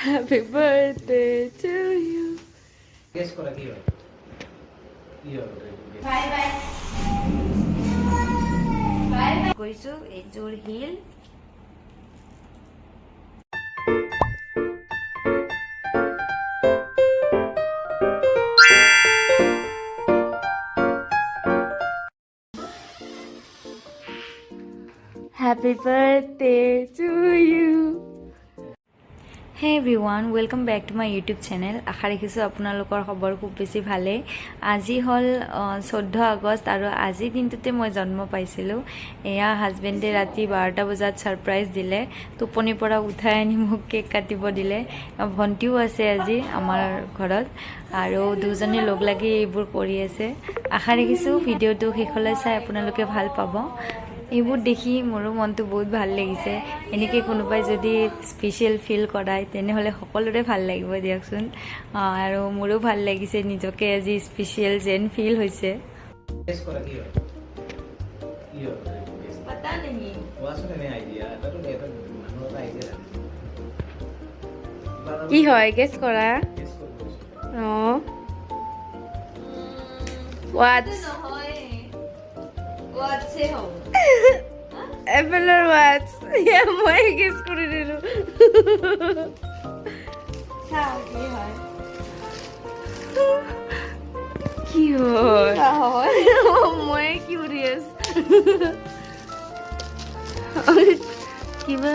Happy birthday to you. Guess কৰা, কি হয়, কি হয় এইটো? Bye bye bye bye. কৰিছোঁ এইযোৰ hill. Happy birthday to you. Hey everyone, welcome back to my YouTube channel. আশা ৰাখিছোঁ আপোনালোকৰ খবৰ খুব বেছি ভালেই। আজি হ'ল 14 আগষ্ট আৰু আজিৰ দিনটোতে মই জন্ম পাইছিলোঁ। এয়া হাজবেণ্ডে ৰাতি 12টা বজাত ছাৰপ্ৰাইজ দিলে। টোপনিৰ পৰা উঠাই আনি মোক কেক কাটিব দিলে। ভণ্টিও আছে আজি আমাৰ ঘৰত আৰু দুজনে লগ লাগি এইবোৰ কৰি আছে। আশা ৰাখিছোঁ ভিডিঅ'টো শেষলৈ চাই আপোনালোকে ভাল পাব। এইবোৰ দেখি মোৰো মনটো বহুত ভাল লাগিছে। এনেকৈ কোনোবাই যদি স্পেচিয়েল ফিল কৰায়, তেনেহ'লে সকলোৰে ভাল লাগিব দিয়কচোন। আৰু মোৰো ভাল লাগিছে, নিজকে আজি স্পেচিয়েল যেন ফিল হৈছে। গেছ কৰা, কি হয়, কি হয় এইটো? Guess। पता नहीं। কোৱাচোন, এনে আইডিয়া এটাতো, এটা মানুহৰ এটা আইডিয়া থাকে কিবা এটা। কি হয়, গেছ কৰা। গেছ কৰিব দিছোঁ। অঁ, ৱাটচ। নহয়, ৱাটছে হ'ব। এপেলৰ ৱাটচ। মই গেছ কৰি দিলোঁ। চাওঁ কি হয়। কি হয়? হয়। মই কিউৰিয়াছ কিবা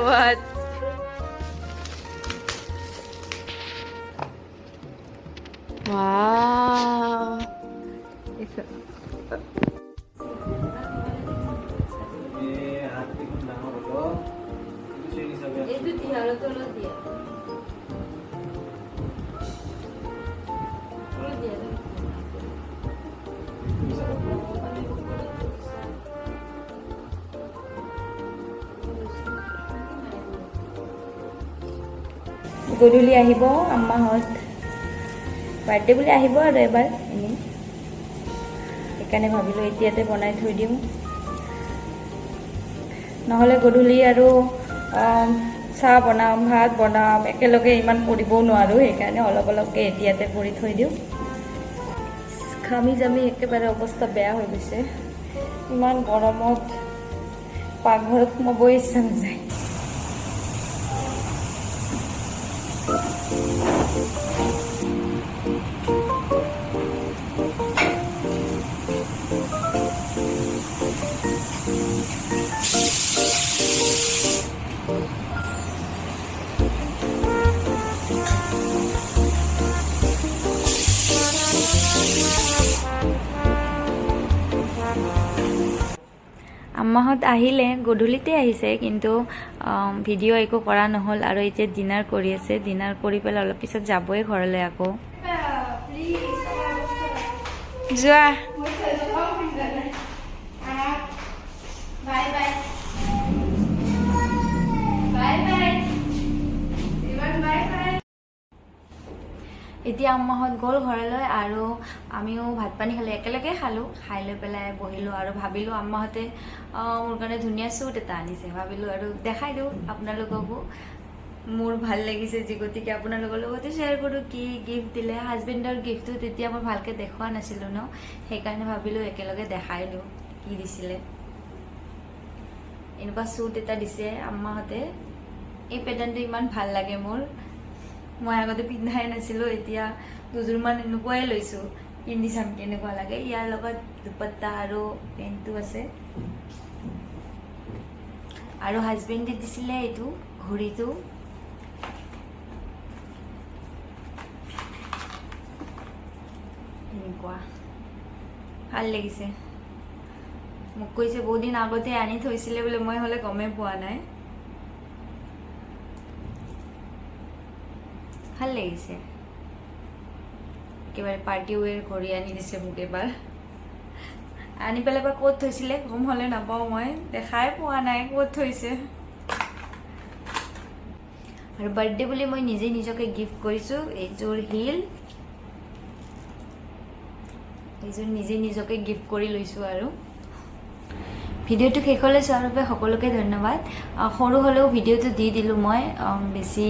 ৱাটচ। Wow. এই হাত দেখোন ডাঙৰ হ'ব। এইটো চেইন হিচাপে আছে। এইটো তিহাৰৰ তলত দিয়া, তলত দিয়া। এইটো হিচাপত। মানে ওপৰত দিছা। গধূলি আহিব আম্মাহঁত। বাৰ্থডে বুলি আহিব আৰু এবাৰ এনেই। সেইকাৰণে ভাবিলোঁ এতিয়াতে বনাই থৈ দিওঁ, নহ'লে গধূলি আৰু চাহ বনাম, ভাত বনাম, একেলগে ইমান কৰিবও নোৱাৰোঁ। সেইকাৰণে অলপ অলপকৈ এতিয়াতে কৰি থৈ দিওঁ। ঘামি জামি একেবাৰে অৱস্থা বেয়া হৈ গৈছে। ইমান গৰমত পাকঘৰত সোমাবই ইচ্ছা নাযায়। আম্মাহঁত আহিলে, গধূলিতে আহিছে, কিন্তু ভিডিঅ' একো কৰা নহ'ল। আৰু এতিয়া ডিনাৰ কৰি আছে। ডিনাৰ কৰি পেলাই অলপ পিছত যাবই ঘৰলৈ আকৌ। যোৱা। Bye bye bye bye ইমান বাই বাই। এতিয়া আম্মাহঁত গ'ল ঘৰলৈ আৰু আমিও ভাত পানী খালোঁ, একেলগে খালোঁ। খাই লৈ পেলাই বহিলোঁ আৰু ভাবিলোঁ আম্মাহঁতে মোৰ কাৰণে ধুনীয়া চুট এটা আনিছে। ভাবিলোঁ আৰু দেখাই দিওঁ আপোনালোককো। মোৰ ভাল লাগিছে যি গতিকে আপোনালোকৰ লগতে শ্বেয়াৰ কৰোঁ কি গিফ্ট দিলে। হাজবেণ্ডৰ গিফ্টটো তেতিয়া মই ভালকৈ দেখুওৱা নাছিলোঁ ন, সেইকাৰণে ভাবিলোঁ একেলগে দেখাই দিওঁ কি দিছিলে। এনেকুৱা চুট এটা দিছে আম্মাহঁতে। এই পেটাৰ্ণটো ইমান ভাল লাগে মোৰ। মই আগতে পিন্ধাই নাছিলোঁ, এতিয়া দুযোৰমান এনেকুৱাই লৈছোঁ। পিন্ধি চাম কেনেকুৱা লাগে। ইয়াৰ লগত দুপট্টা আৰু পেণ্টটো আছে। আৰু হাজবেণ্ডে দিছিলে এইটো ঘড়ীটো। এনেকুৱা ভাল লাগিছে। মোক কৈছে বহুত দিন আগতে আনি থৈছিলে বোলে, মই হ'লে গমেই পোৱা নাই। ভাল লাগিছে। একেবাৰে পাৰ্টি ৱেৰ ঘড়ী আনি দিছে মোক এবাৰ। আনি পেলাই বা ক'ত থৈছিলে গম হ'লে নাপাওঁ, মই দেখাই পোৱা নাই ক'ত থৈছে। আৰু বাৰ্থডে বুলি মই নিজে নিজকে গিফ্ট কৰিছোঁ এইযোৰ হিল। এইযোৰ নিজে নিজকে গিফ্ট কৰি লৈছোঁ। আৰু ভিডিঅ'টো শেষলৈ চোৱাৰ বাবে সকলোকে ধন্যবাদ। সৰু হ'লেও ভিডিঅ'টো দি দিলোঁ মই। বেছি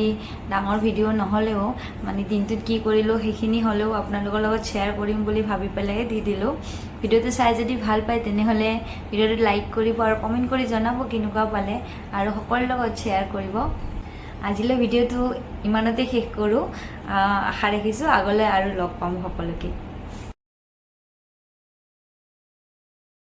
ডাঙৰ ভিডিঅ' নহ'লেও মানে দিনটোত কি কৰিলোঁ সেইখিনি হ'লেও আপোনালোকৰ লগত শ্বেয়াৰ কৰিম বুলি ভাবি পেলাই দি দিলোঁ। ভিডিঅ'টো চাই যদি ভাল পায়, তেনেহ'লে ভিডিঅ'টো লাইক কৰিব আৰু কমেণ্ট কৰি জনাব কেনেকুৱা পালে আৰু সকলোৰ লগত শ্বেয়াৰ কৰিব। আজিলৈ ভিডিঅ'টো ইমানতে শেষ কৰোঁ। আশা ৰাখিছোঁ আগলৈ আৰু লগ পাম সকলোকে।